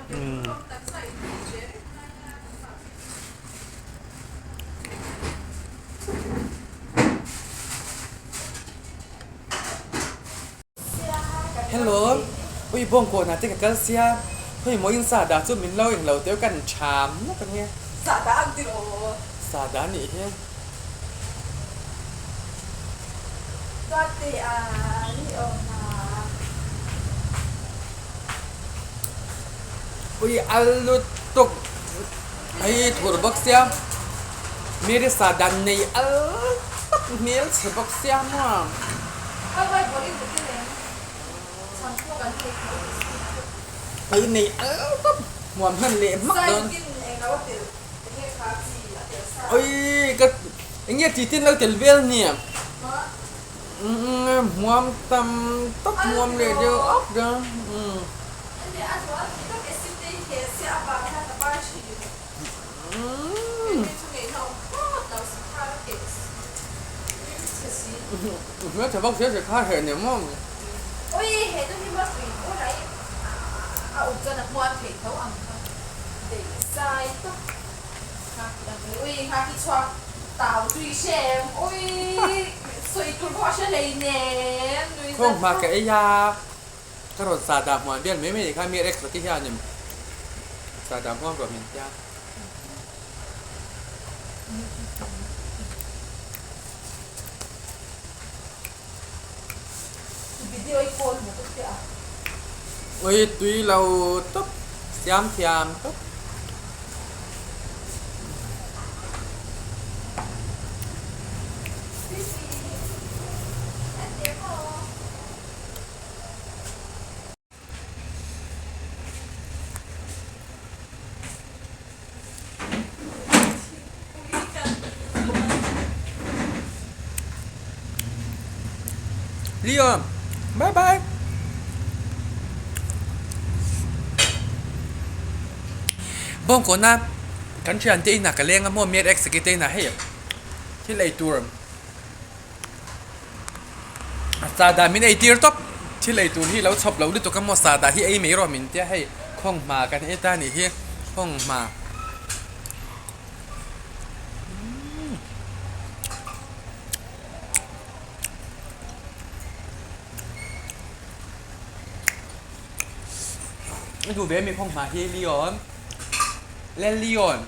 Hello, ui bawngkawn ah te ka kal sia, hei maw in sahdah chu min lo englo teuh kan tham nawk a nia. Sahdah ang tir aw. Sahdah nih hi. Tuate a ni awm a. Ui al lutuk hei thur bawk sia, Mary sahdah nei al tak hmel chhe bawk sia maw. Ui nei al tawp hmuam hman leh hmak dawn. Ui ka enge tih ten lo tel vel nia hmuam tam tak hmuam leh deuh awk dawn. Hmeltha bawk sia kha heh nia maw. Khawng hma ka ei a, ka rawn sa dah hmuan vel mai mai kha mi Rex te hianin sa dah hmuam rawh min tia. Ui tui lo tawp siam thiam tawp. Leon, bye bye. Bawngkawna kan thiante inah ka leng a maw Mer X te inah hei thil ei tur Sahdah min ei tir tawp, thil ei tur hi lo chhawp lo lutuk a maw sahdah hi ei mai rawh min tia hei khawng hma kan ei ta anih hi khawng hma. A duh ve mi khawng hma hi Leon le Leon.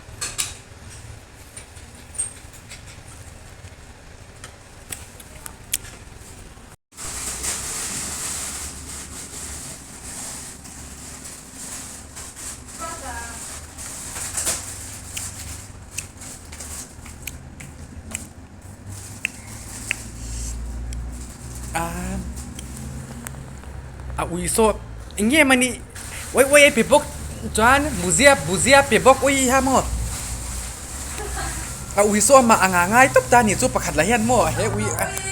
A ui saw eng nge mani uai uai a pe bawk chuan buzia buzia pe bawk ui ha maw. A ui saw amah a nga ngai tawp ta a ni chu pakhat lah hian maw he ui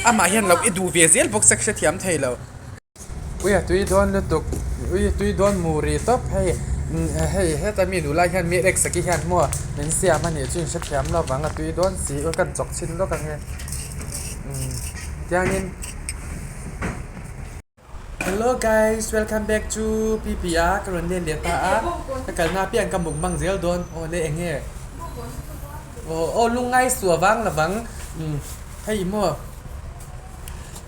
amah hian lo i duh ve zel bawk se ka hrethiam thei lo. Ui a tui dawn lutuk ui a tui dawn mu ri tawp hei hei heta mi duh lai hian mi ex aki hian maw min siam a nih chu in hrethiam lo vang a tui dawn si ui kan chawk chhin lawk ang e tiangin. Hello guys welcome back to PPA ka rawn len leh ta a ka kalna apiang ka mukbang zel dawn aw le eng nge aw aw lungngai suah vang lovang umm hei maw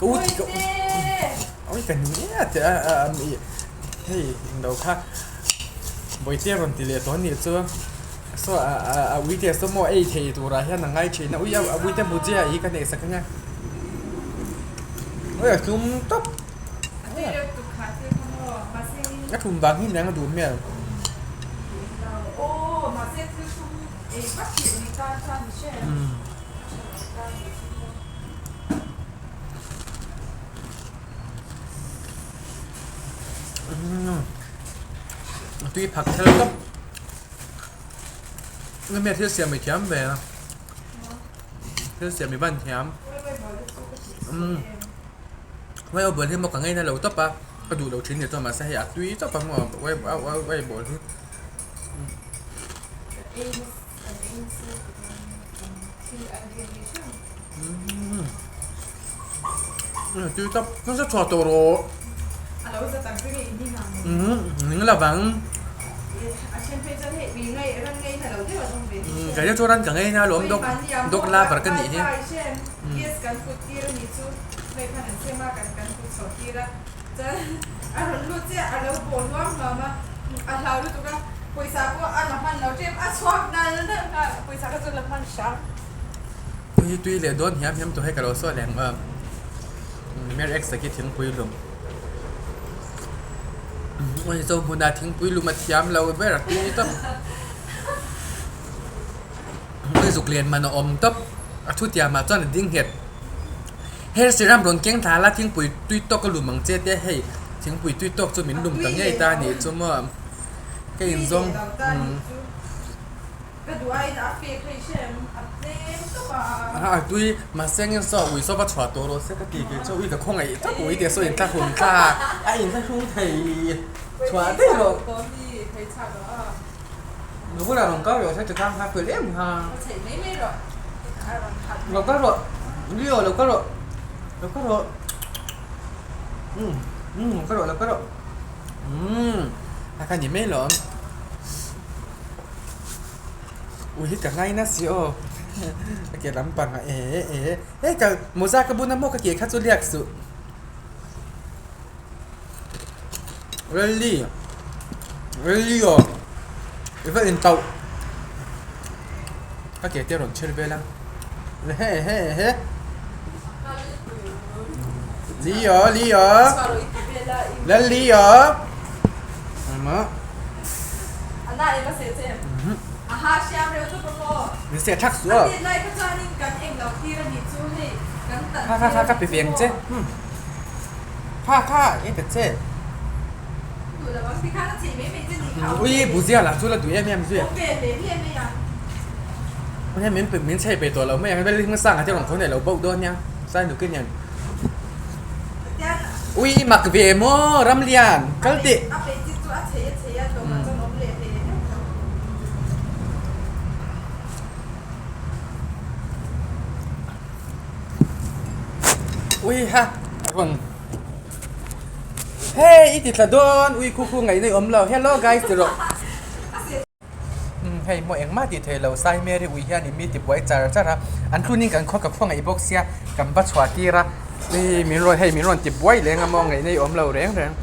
ka u ka u oi ka ni e a a a hei englo kha bawihte a rawn ti leh tawh a nih chu saw a a a uite saw maw ei thei turah hian a ngai thin a ui a uite bhujia hi ka neih sak ania. Oi a tlum tawp a tlum vang hi niang a duh hmel. A tui phak thel tawp nge thil siam i thiam ve a. Thil siam i ban thiam. Umm uai aw bawl hi maw ka ngaina lo tawp a ka duh lo thin ni chuan mahse hei a tui tawp a maw uai uai bawl hi. Umm a tui tawp nasa chhuah tawh rawh. Umm ning lovang. Kei chu ran ka ngei na lawm dog dog lover ka nih hi. Ui tui leh dawn hiam hiam tawh hei ka lo sawi leh ang a Mer X a khi thingpui lum. Ui chu hmunah thingpui lum a thiam lo ber a tui tawp. Ui zuk lian man a awm tawp a thu tiamah chuan a ding nghet. Her siram rawn keng thla la thingpui tui tawk a lum ang che te hei thingpui tui tawk chu min lum ta ngei ta a nih chu maw ka inzawng umm. A tui mahse engin saw ui saw va chhuah tawh rawh se ka ti kei chu ui ka khawngaih tawp ui tih saw intla hun tla a intla hrung thei chhuah daih rawh. Lo bulah rawn kal rawh se ti khan kha fel em kha. Lo kal rawh Leo lo kal rawh lo kal rawh umm umm lo kal rawh lo kal rawh umm a kha ni mai lawm. Ui hi ka ngai na si aw a ke lampang ah e e hei ka mawza ka bun a maw ka ke kha chu liak suh Rally Rally aw i va in tauh ka ke te a rawn chher vel a ehe ehe ehe Leo Leo Lal Leo Min seh thak suh a. Kha kha kha ka pe ve ang che. Kha kha e ta che. Ui buzia lah chu la duh em em zui a. Hei min pe min chhei pe tawh lo mai ang vel hmasa ang te rawn khaw nei lo bauh dawn nia. Sai nukin hian. Ui mak ve maw Ramlian kal teh. Ui ha rawn hei i ti thla dawn ui khu khu ngaih na i awm lo hello guys ti rawh. Hei maw engmah tih theih lo Sai Mary ui hian in mi ti buai char char a an tlunin kan khaw ka khawngaih bawk sia kan va chhuah tir a ui min rawn hei min rawn ti buai leng a maw ngaihna i awm lo reng reng.